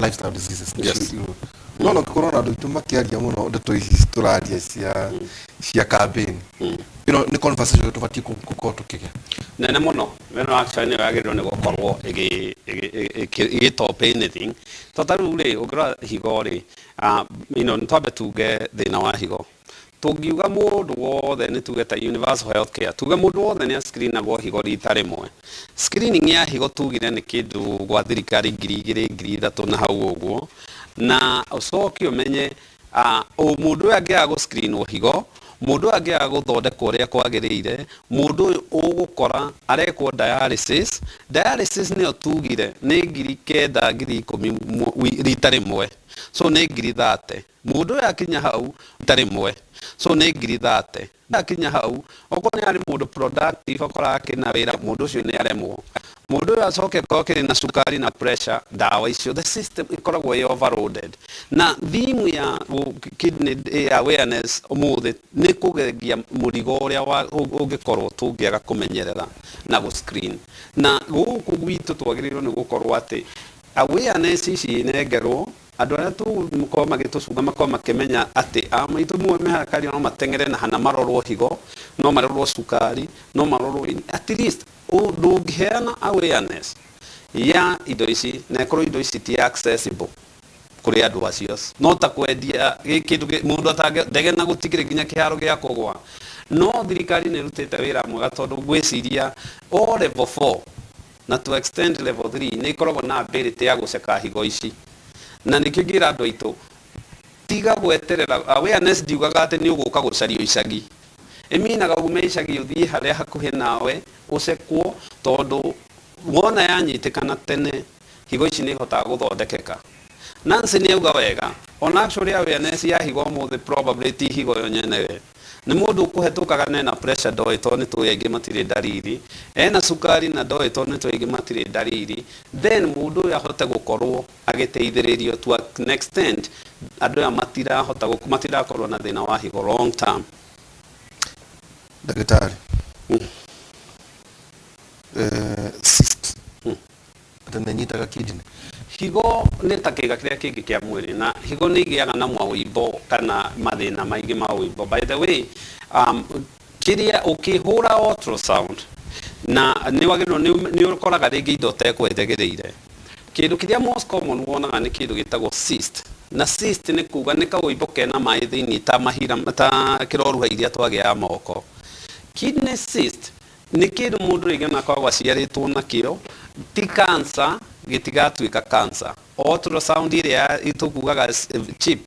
Lifestyle diseases. Yes. No ngĩkorwo na andũ aitũ makĩaria mũno ndeto ici tũraria cia campaign, ĩno nĩ conversation tũbatiĩ gũkorwo tũkĩgĩa. Nene mũno. Ĩno actually nĩyo yagĩrĩirwo nĩ gũkorwo ĩgĩ top anything, to ta rĩu rĩ, ũngĩrora higo rĩ, nĩ twambe tuge thĩna wa higo, tũngiuga mũndũ wothe, nĩ tuge ta universal health care, tuge mũndũ wothe nĩ screenagwo higo rita rĩmwe. Screening ya higo tugire nĩ kĩndũ gwa thirikari 2000, 3000 na hau ũguo, na ũcoke ũmenye o mũndũ ũyũ angĩaga gũ-screenwo higo, mũndũ ũyũ angĩaga gũthondekwo ũrĩa kwagĩrĩire, mũndũ ũyũ ũgũkora arekwo dialysis. Dialysis nĩyo tugire nĩ 9000, 10,000 rita rĩmwe, so nĩ 30,000. Mũndũ ũyũ akinya hau rita rĩmwe, so nĩ 30,000. Akinya hau, okorwo nĩ arĩ mũndũ productive, okorwo akĩna wĩra, mũndũ ũcio nĩ aremwo. Mũndũ ũyũ acoke akorwo akĩrĩ na cukari na pressure, ndawa icio, the system ĩkoragwo ĩ overloaded. Na theme ya kidney awareness ũmũthĩ nĩ kũgeria mũrigo ũrĩa ũngĩkorwo tũngĩaga kũmenyerera na gũ screen. Na gũkũ gwitũ twagĩrĩirwo nĩ gũkorwo atĩ awareness ici inengerwo andũ arĩa tũkorwo magĩtũcunga, makorwo makĩmenya atĩ a maitũ mwe mehakaria no mateng'ere na hana marorwo higo, no marorwo cukari, no marorwo ini. At least ndũngĩheana awareness ya indo ici na ĩkorwo indo ici ti accessible kũrĩ andũ acio, no ta kwendia kĩndũ mũndũ atange ndege na gũtikĩrĩ nginya kĩharo gĩa kũgwa. No thirikari nĩ ĩrutĩte wĩra mwega, tondũ ngwĩciria o level 4 na to extend level 3 nĩ ĩkoragwo na ability ya gũceka higo ici. Na nĩkĩo ngĩra andũ aitũ, tiga gweterera. Awareness ndiugaga atĩ nĩ ũgũka gũcario icagi, ĩminaga ume icagi ũthiĩ harĩa hakuhĩ nawe ũcekwo, tondũ wona yanyitĩkana tene, higo ici nĩ ihotaga gũthondekeka. Nancy nĩ auga wega, ona actually awareness ya higo ũmũthĩ probably ti higo yo nyenewe. Nĩ mũndũ ũkũhetũkaga nena pressure ndoĩ, tondũ nĩ tũĩ aingĩ matirĩ ndariri, ena cukari na ndoĩ, tondũ nĩ tũĩ aingĩ matirĩ ndariri. Then mũndũ ũyũ ahote gũkorwo agĩteithĩrĩrio to an extent andũ aya matirahota matirakorwo na thĩna wa higo long term. Ndagĩtarĩ, cyst atĩ nĩ nyitaga kidney? Higo nĩ ta kĩga kĩrĩa kĩngĩ kĩa mwĩrĩ, na higo nĩ igĩaga na mawĩimbo kana mathĩna maingĩ ma wĩimbo. By the way, kĩrĩa ũkĩhũra ultrasound na nĩ wagĩrĩirwo nĩ ũkoraga rĩngĩ indo ũtekwetagĩrĩire. Kĩndũ kĩrĩa most common wonaga nĩ kĩndũ gĩtagwo cyst. Na cyst nĩ kuga nĩ kawĩimbo kena maĩ thĩinĩ, ta mahira, ta kĩroruha iria twagĩaga moko. Kidney cyst nĩ kĩndũ mũndũ rĩngĩ anakoragwo aciarĩtwo nakĩo, ti cancer, gĩtigatuĩka cancer. Ultrasound ĩrĩa tũkugaga cheap,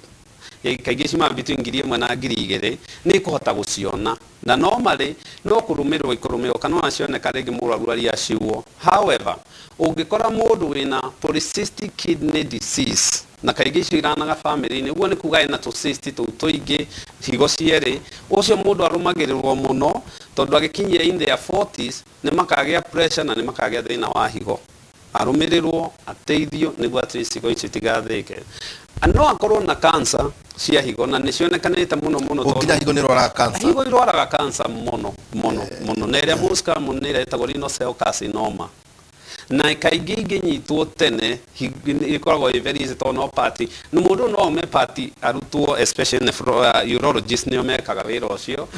kaingĩ ciumaga between 1000 na 2000, nĩ ĩkũhota gũciona. Na normally no kũrũmĩrĩrwo ikũrũmĩrĩrwo, kana ona cioneka rĩngĩ mũrwaru ariaciwo. However, ũngĩkora mũndũ wĩna polycystic kidney disease, na kaingĩ icio iranaga family-inĩ, ũguo nĩ kuga ena tũ cyst tũu tũingĩ higo cierĩ, ũcio mũndũ arũmagĩrĩrwo mũno, tondũ agĩkinyia in their 40s nĩ makagĩa pressure na nĩ makagĩa thĩna wa higo. Arũmĩrĩrwo, ateithio nĩguo at least higo icio itigathĩke. No akorwo na cancer cia higo, na nĩ cionekanĩte mũno mũno. O nginya higo nĩ ĩrwaraga cancer? Higo irwaraga cancer mũno mũno mũno, na ĩrĩa most common nĩ ĩrĩa ĩtagwo renal cell carcinoma. Na kaingĩ ingĩnyitwo tene ĩkoragwo ĩ very easy, tondũ no part no mũndũ no ome part arutwo, especially urologist nĩo mekaga wĩra ũcio.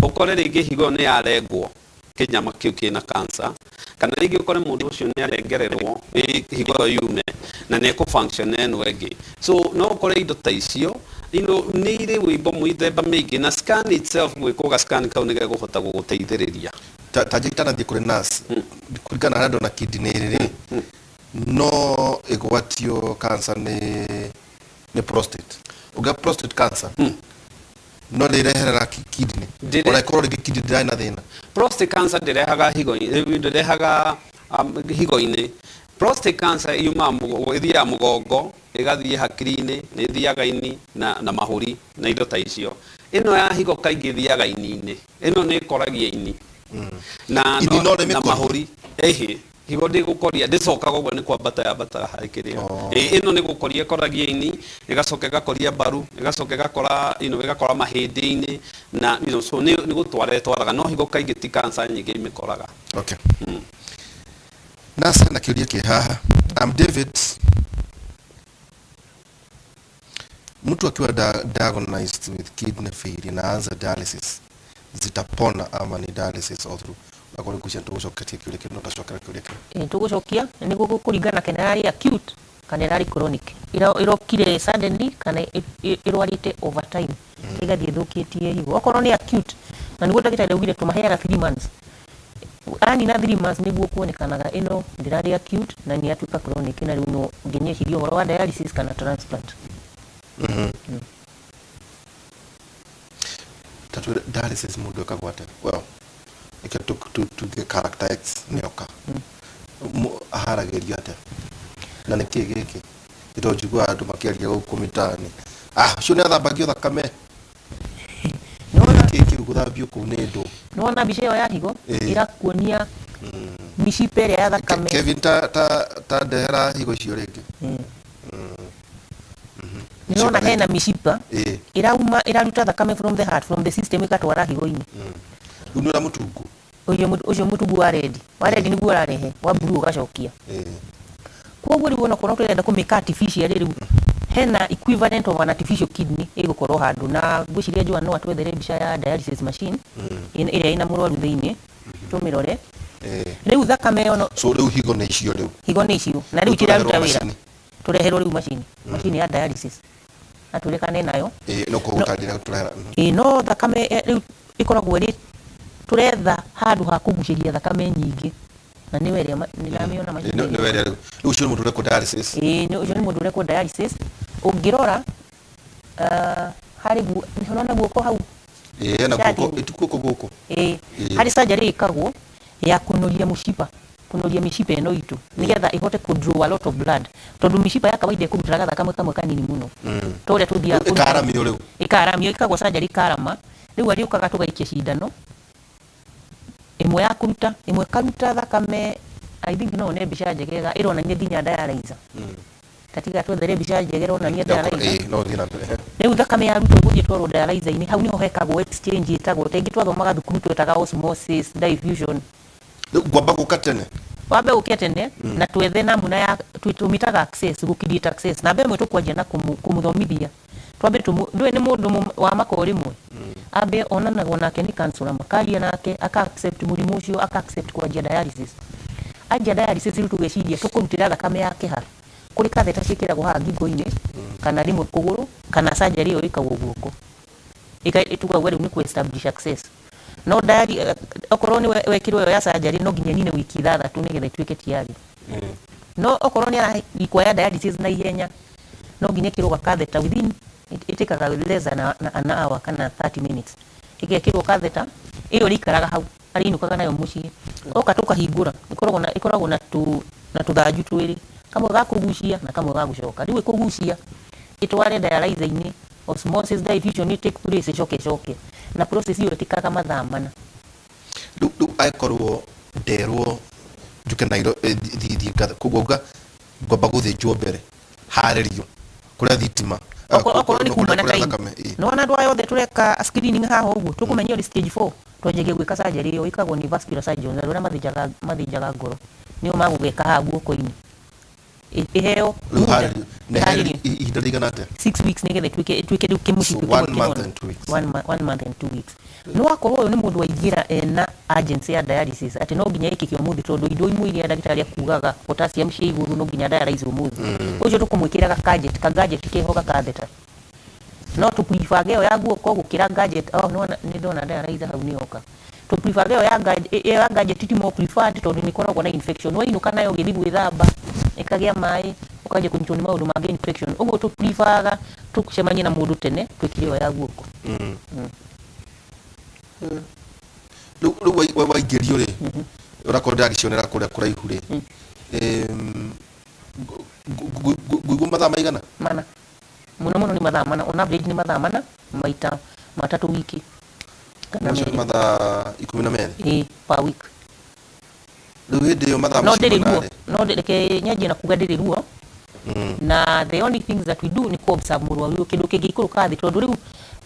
Ũkore rĩngĩ higo ĩyo nĩ yarengwo kĩnyama kĩu kĩna cancer, kana rĩngĩ ũkore mũndũ ũcio nĩ arengererwo higo ĩyo yume na nĩ ĩkũ function ĩno ĩngĩ. So no ũkore indo ta icio nĩ irĩ wĩimbo mĩthemba mĩingĩ, na scan itself, gwĩkwo ga scan kau nĩ gegũhota gũgũteithĩrĩria. Ta njĩ itanathiĩ kũrĩ nurse, kũringana na harĩa ndona kidney rĩ, no ĩgwatio cancer nĩ prostate? Ũngĩa prostate cancer no rĩreherera kidney? Ona ĩkorwo rĩngĩ kidney ndĩrarĩ na thĩna? Prostate cancer ndĩrehaga higo, ndĩrehaga higo-inĩ. Prostate cancer yumaga ĩthiaga mũgongo, ĩgathiĩ hakiri-inĩ, nĩ ĩthiaga ini na mahũri na indo ta icio. Ĩno ya higo kaingĩ ĩthiaga ini-inĩ. Ĩno nĩ ĩkoragia ini na Ini no na rĩmĩkorie? Mahũri. Ĩhĩ, higo ndĩgũkoria, ndĩcokaga ũguo, nĩ kwambata yambataga harĩ kĩrĩa. Oh. Ĩ, ĩno nĩ gũkoria ĩkoragia ini, ĩgacoka ĩgakoria mbaru, ĩgacoka ĩgakora ĩgakora mahĩndĩ-inĩ na so nĩ gũtwara ĩtwaraga, no higo kaingĩ ti cancer nyingĩ imĩkoraga. Okay. Nasa na kĩũria kĩ haha. I'm David. Mtu akiwa diagnosed with kidney failure na aanze dialysis, zitapona ama ni dialysis all through? Akorwo ngwĩciria tũgũcoketie kĩũria kĩu, no tacokera kĩũria kĩu. Ĩ, tũgũcokia nĩguo kũringana kana ĩrarĩ acute kana ĩrarĩ chronic, ĩrokire suddenly kana ĩrwarĩte over time ĩgathiĩ ĩthũkĩtie higo. Okorwo nĩ acute, na nĩguo ndagĩtarĩ augire tũmaheaga 3 months, anina 3 months nĩguo kuonekanaga ĩno ndĩrarĩ acute na nĩ yatuĩka chronic, na rĩu no nginya ĩcirie ũhoro wa dialysis kana transplant. Ta twĩre dialysis mũndũ ĩkagwo atĩa? Well, reke tuge character X nĩoka. Aharagĩrio atĩa na nĩkĩ gĩkĩ? Nĩ tondũ njiguaga andũ makĩaria gũkũ mĩtaani, ah, ũcio nĩ athambagio thakame. Nĩwona? Nĩkĩ kĩu gũthambio kũu nĩ ndũ? Nĩwona mbica ĩyo ya higo? Ĩĩ. Ĩrakuonia mĩcipa ĩrĩa ya thakame. Kevin, ta ndehera higo icio rĩngĩ. Nĩwona hena mĩcipa ĩrauma, ĩraruta thakame from the heart, from the system, ĩgatwara higo-inĩ. Rĩu nĩ ũrĩa mũtungu. Ũcio mũtungu wa red, wa red nĩguo ũrarehe, wa blue ũgacokia. Koguo rĩu onokorwo tũrenda kũmĩka artificial, rĩu hena equivalent of an artificial kidney ĩgũkorwo handũ, na ngwĩciria Joan no atwethere mbica ya dialysis machine ĩrĩa ĩna mũrwaru thĩinĩ tũmĩrore. Rĩu thakame ĩyo no So rĩu higo nĩ icio rĩu? Higo nĩ icio, na rĩu Rĩu tũreherwo itiraruta wĩra. macini. Tũreherwo rĩu macini ya dialysis atwĩre nayo. Ĩĩ, no kũgũtarĩria tũrehera. Ĩĩ, no thakame rĩu ĩkoragwo ĩrĩ tũretha handũ ha kũgucĩria thakame nyingĩ, na nĩwe ĩrĩa nĩndamĩona macini. Nĩ wĩrĩa rĩu ũcio nĩ mũndũ ũrekwo dialysis? Ĩĩ, ũcio nĩ mũndũ ũrekwo dialysis. Ũngĩrora harĩ nĩũrona guoko hau? Ĩĩ, hena Shati. Guoko ĩti guoko gũkũ. Ĩĩ. Ĩĩ. Harĩ surgery ĩkagwo ya kũnoria mũcipa, kũnoria mĩcipa ĩno itũ nĩgetha ĩhote kũ draw a lot of blood, tondũ mĩcipa ya kawaida ĩkũrutĩra gathakame kamwe kanini mũno, ta ũrĩa tũthiaga Rĩu ĩkaramio rĩu? Ĩkaramio, ĩkagwo surgery ĩkarama. Rĩu arĩũkaga tũgaikia cindano ĩmwe ya kũruta, ĩmwe ĩkaruta thakame. I think no one mbica njegega ĩronania nginya dialyzer. Tatiga twethere mbica njega ĩronania dialyzer. Ĩĩ, no ũthiĩ na mbere. Rĩu thakame yarutwo ĩgũthiĩ twarwo dialyzer-inĩ, hau niho hekagwo exchange ĩtagwo ta ĩngĩ twathomaga thukuru twetaga osmosis diffusion. Rĩu ngwamba gũka tene? Wambe ũke tene na twethe namuna ya tũmĩtaga access, gũ create access. Namba ĩmwe tũkwanjia na kũmũthomithia, twambe ndũĩ nĩ mũndũ wa maka rĩmwe ambe onanagwo nake nĩ counselor, makaria nake aka accept mũrimũ ũcio, aka accept kwanjia dialysis. Anjia dialysis, rĩu tũgeciria tũkũrutĩra thakame yake ha? Kũrĩ catheter ciĩkĩragwo haha ngingo-inĩ kana rĩmwe kũgũrũ, kana surgery ĩyo ĩkagwo guoko. Tukauga rĩu nĩ kũ establish access. No diary okorwo nĩ wekĩrwo ĩyo ya surgery, no nginya nine wiki 6 nĩgetha ĩtuĩke tayari. No okorwo nĩ ara require dialysis na ihenya, no nginya ĩkĩrwo ga catheter within, ĩtĩkaga less than an hour kana 30 minutes, ĩgekĩrwo catheter ĩyo ĩrĩikaraga hau, arĩinũkaga nayo mũciĩ. Oka tũkahingũra, ĩkoragwo na tũthanju twĩrĩ, kamwe ga kũgucia na kamwe ga gũcoka. Rĩu ĩkũgucia ĩtware dialyzer-inĩ, osmosis diffusion take place, ĩcoke ĩcoke, na process ĩyo ĩtĩkaga mathaa 4. Rĩu angĩkorwo nderwo njuke Nairobi, thiĩ ngathe koguo ngwamba gũthĩnjwo mbere, harĩrio kũrĩa thitima? Okorwo nĩ kuma na kũrĩa time. Thakame, ĩĩ. Nĩwona andũ aya othe tũreka screening haha ũguo, tũkũmenya ũrĩ stage 4, twanjagia gwĩka surgery. Ĩyo ĩkagwo nĩ vascular surgeons, andũ arĩa mathĩnjaga ngoro nĩo magũgeka haha guoko-inĩ. Ĩheo Rĩu muda. harĩrio na Ĩharĩrio. ihinda rĩigana atĩa? 6 weeks nĩgetha ĩtuĩke rĩu kĩmũcibi. So one month and 2 weeks. One month and 2 weeks. No akorwo ũyũ nĩ mũndũ waingĩra ena urgency ya dialysis, atĩ no nginya ĩkĩke ũmũthĩ, tondũ indo imwe iria ndagĩtarĩ akugaga potassium cia igũrũ, no nginya dialyze ũmũthĩ, ũcio tũkũmwĩkĩra ka gadget keho ga catheter. No tũ prefer ĩyo ya guoko gũkĩra gadget. Oh, nĩwona nĩ ndona dialyzer hau nĩyoka. Tũ prefer ĩyo ya gadget ti more preferred, tondũ nĩ ĩkoragwo na infection. Wainũka nayo ũgĩthiĩ gwĩthamba ĩkagĩa maĩ, ũkanjia kũnyitwo nĩ maũndũ mangĩ, infection. Ũguo tũ-preferaga tũcemanie na mũndũ tene, twĩkire ĩyo ya guoko. Rĩu waingĩrio rĩ, ũrakorwo ndĩragĩcionera kũrĩa kũraihu rĩ, ngũigua mathaa maigana? 4 mũno mũno, nĩ mathaa 4. On average nĩ mathaa 4 maita 3 wiki kana Macio nĩ 2. Mathaa 12? Ĩĩ, per week. Rĩu hĩndĩ ĩyo mathaa No macio ndĩrĩ 4 ruo. Rĩ? No reke nyanjie na kuga ndĩrĩ ruo, na the only things that we do nĩ ku observe mũrwaru ũyũ kĩndũ kĩngĩikũrũka thĩ, tondũ rĩu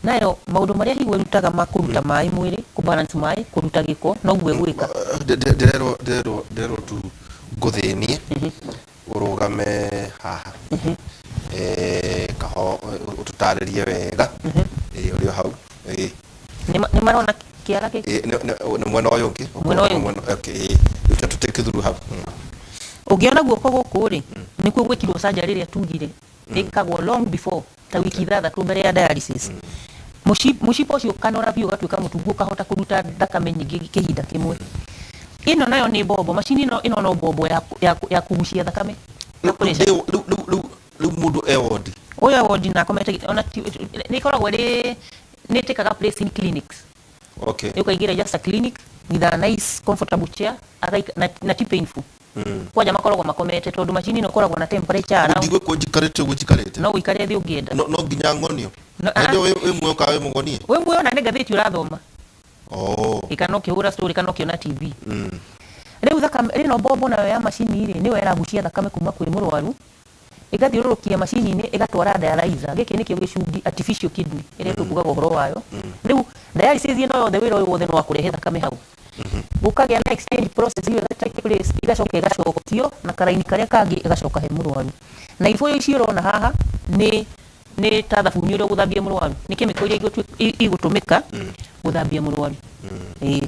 nayo maũndũ marĩa higo ĩrutaga ma kũruta maĩ mwĩrĩ, kũ balance maĩ, kũruta gĩko, noguo ĩgwĩka. Ndĩrerwo tu ngũthĩnie ũrũgame haha, kaho ũtũteithie. Ũtarĩrie wega. Ĩĩ, ũrĩ o hau. Ĩĩ. Nĩ marona kĩara gĩkĩ? Ĩĩ, nĩ mwena ũyũ ũngĩ. Mwena ũyũ ũngĩ. Okay, ĩĩ. Rĩu ta tũtake through hau. Ũngĩona guoko gũkũ rĩ, nĩkuo gwĩkirwo surgery ĩrĩa tugire ĩkagwo long before, ta wiki 6 mbere ya dialysis. Mũcipa ũcio ũkanora biũ, ũgatuĩka mũtungu, ũkahota kũruta thakame nyingĩ kĩhinda kĩmwe. Ĩno nayo nĩ mbombo, macini ĩno no mbombo ya kũgucia thakame na pressure. Rĩu mũndũ e wodi? Ũyũ e wodi na akomete, ona nĩ ĩkoragwo ĩrĩ nĩ ĩtĩkaga place in clinics. Ũkaingĩra just a clinic with a nice comfortable chair agaika, na ti painful. Kwanja makoragwo makomete tondũ macini ĩno ĩkoragwo na temperature around Ndigwĩkwo njikarĩte ũguo njikarĩte? No ũikare thĩ ũngĩenda. No nginya ng'onio? No, Hĩndĩ ĩyo wĩ muoyo kana wĩ mũgonie? Wĩ muoyo na nĩ ngathĩti ũrathoma. Oh. Kana ũkĩhũra story kana ũkĩona TV. Rĩu thakame ĩno, mbombo nayo ya macini rĩ, nĩyo ĩragucia thakame kuma kwĩ mũrwaru, ĩgathiũrũrũkia macini-inĩ, ĩgatwara dialyzer. Gĩkĩ nĩkĩo gĩcungi, artificial kidney ĩrĩa tũkugaga ũhoro wayo. Rĩu dialysis ĩno yothe, wĩra ũyũ wothe nĩ wa kũrehe thakame hau, gũkagĩa na exchange process ĩyo ĩga take place, ĩgacoka ĩgacokio na karaini karĩa kangĩ, ĩgacoka he mũrwaru. Na ibũyũ ici ũrona haha nĩ ta thabuni ũrĩa ũgũthambia mũrwaru, nĩ chemical iria igũtũmĩka gũthambia mũrwaru. Ĩĩ,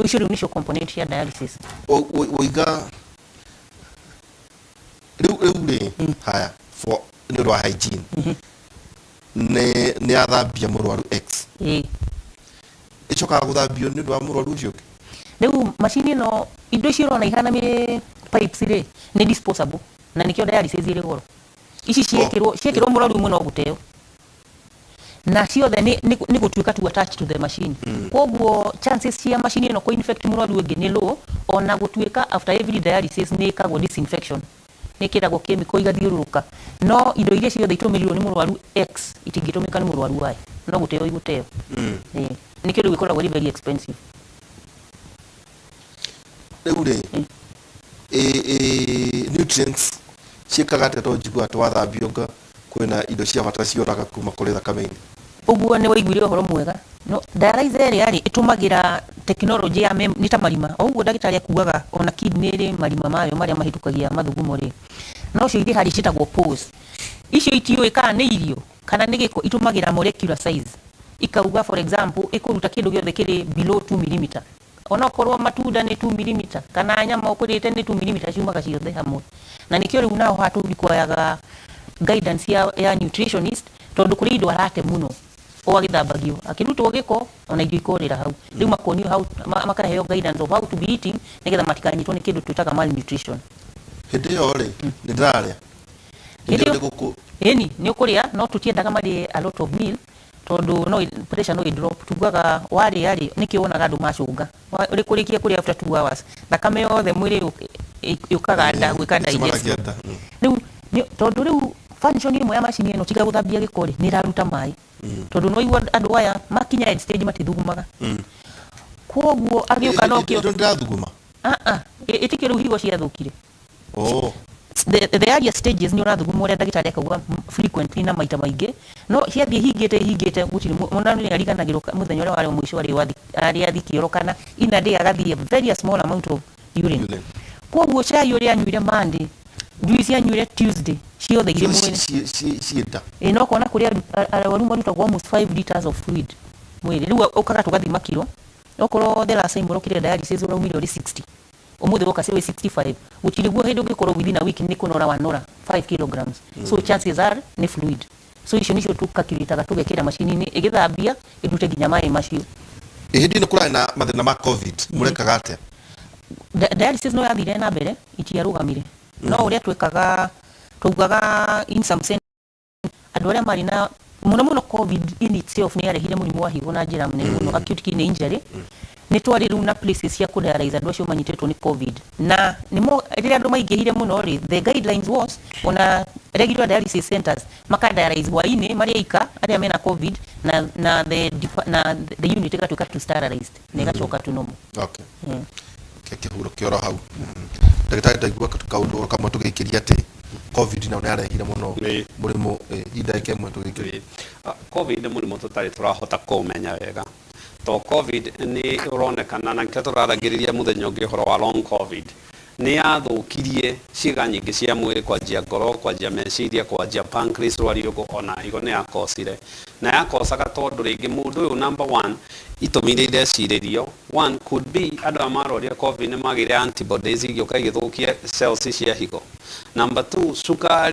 icio rĩu nĩcio component cia dialysis. Waiga rĩu rĩ, haya, for nĩ ũndũ wa hygiene, nĩ athambia mũrwaru X, ĩcokaga gũthambio nĩ ũndũ wa mũrwaru ũcio ũngĩ? Rĩu macini ĩno, indo icio ũrona ihana mĩ pipes rĩ, nĩ disposable, na nĩkĩo dialysis ĩrĩ goro. Ici ciĩkĩrwo mũrwaru ũmwe no gũteo, na ciothe nĩ gũtuĩka tu attached to the machine. Koguo chances cia macini ĩno kũ-infect mũrwaru ũngĩ nĩ low, ona gũtuĩka after every dialysis nĩ ĩkagwo disinfection, nĩ ĩkĩragwo chemical igathiũrũrũka, no indo iria ciothe itũmĩrirwo nĩ mũrwaru X itingĩtũmĩka nĩ mũrwaru Y, no gũteo igũteo. Ĩĩ. Nĩkĩo rĩu ĩkoragwo ĩrĩ very expensive. Rĩu rĩ, nutrients ciĩkaga atĩa? Tondũ njiguaga atĩ wathambio nga kwĩna indo cia bata cioraga kuma kũrĩ thakame-inĩ. Ũguo nĩ waiguire ũhoro mwega. No dialyzer ĩrĩa rĩ, ĩtũmagĩra technology ya nĩ ta marima o ũguo ndagĩtarĩ akuaga, ona kidney ĩrĩ marima mayo marĩa mahĩtũkagia mathugumo rĩ, no cio irĩ harĩ ciĩtagwo pores. Icio itiũĩ kana nĩ irio kana nĩ gĩko, itũmagĩra molecular size, ikauga, for example, ĩkũruta kĩndũ gĩothe kĩrĩ below 2 mm, onokorwo matunda nĩ 2 mm kana nyama ũkũrĩte nĩ 2 mm, ciumaga ciothe hamwe. Na nĩkĩo rĩu naho haha tũ guidance ya nutritionist, tondũ kũrĩ indo arate mũno o agĩthambagio, akĩrutwo gĩko, ona irio ikorĩra hau. Rĩu makonio how, makaheo guidance of how to be eating nĩgetha matikanyitwo nĩ kĩndũ twĩtaga malnutrition. Hĩndĩ ĩyo rĩ, nĩ ndĩrarĩa? Hĩndĩ Hĩndĩ ĩyo ĩyo ndĩ gũkũ? Ĩni, nĩ ũkũrĩa, no tũtiendaga marĩe a lot of meal, tondũ no pressure no ĩ drop. Tugaga warĩa rĩ, nĩkĩo wonaga andũ macũnga. Ũrĩ kũrĩkia kũrĩa, after 2 hours thakame yothe mwĩrĩ yũkaga nda gwĩka digestion. Ĩcemanagia nda. Rĩu tondũ rĩu function ĩmwe ya macini ĩno, tiga gũthambia gĩko rĩ, nĩ ĩraruta maĩ, tondũ no igua andũ aya makinya end stage matithugumaga, koguo agĩũka no kĩo Ĩndo ndĩrathuguma? Ah, ah, ĩtikĩ rĩu higo ciathũkire. Oh. The earlier stages nĩ ũrathuguma ũrĩa ndagĩtarĩ akauga, frequently na maita maingĩ, no ciathiĩ hingĩte hingĩte, gũtirĩ mwana nĩ ariganagĩrwo mũthenya ũrĩa warĩ mũico arĩ athi kĩoro, kana in a day agathiĩ very a small amount of urine. Urine. Koguo cai ũrĩa anyuire Monday, juice anyuire Tuesday, ciothe irĩ mwĩrĩ. Ciĩnda. Ĩ, no kona kũrĩ arwaru marutagwo almost 5 liters of fluid mwĩrĩ. Rĩu ũkaga tũgathima kiro, okorwo the last time ũrokire dialysis ũraumire ũrĩ 60, ũmũthĩ woka wĩ 65, gũtirĩ guo hĩndĩ ũngĩkorwo within a week nĩ kũnora wanora 5 kilograms. So chances are nĩ fluid. So icio nicio tũcalculataga, tũgekĩra macini-inĩ ĩgĩthambia ĩrute nginya maĩ macio. Hĩndĩ ĩno kũrarĩ na mathĩna ma COVID, mũrekaga atĩa? Dialysis no yathire na mbere, itiarũgamire. No ũrĩa twekaga, twaugaga in some sense andũ arĩa marĩ na mũno mũno, COVID in itself nĩ yarehire mũrimũ wa higo na njĩra nene mũno, acute kidney injury. Nĩ twarĩ rĩu na places cia kũdialyze andũ acio manyitĩtwo nĩ COVID, na nĩmo rĩrĩa andũ maingĩhire mũno rĩ, the guidelines was ona regular dialysis centers makadialyze hwainĩ marĩ aika arĩa mena COVID, na the unit ĩgatuĩka to sterilized na ĩgacoka to normal. Okay. Kĩhuro kĩoro hau. Ndagĩtarĩ, ndaigua kaũndũ kamwe tũgĩikĩria atĩ COVID nayo nĩ yarehire mũno mũrimũ, ndagĩka ĩmwe tũgĩikĩria. Ĩĩ. Ah, COVID nĩ mũrimũ tũtarĩ tũrahota kũũmenya wega, to COVID nĩ ũronekana na nĩkĩo tũraragĩrĩria mũthenya ũngĩ ũhoro wa long COVID. Nĩ yathũkirie ciĩga nyingĩ cia mwĩrĩ, kwanjia ngoro, kwanjia meciria, kwanjia pancreas, rwariũngũ, ona higo nĩ yakocire. Na yakocaga tondũ rĩngĩ mũndũ ũyũ, number one, itũmi iria irecirĩrio, one could be andũ aya marwarire COVID nĩ magĩire antibodies, igĩũka igĩthũkia cells cia higo. Number two, cukari.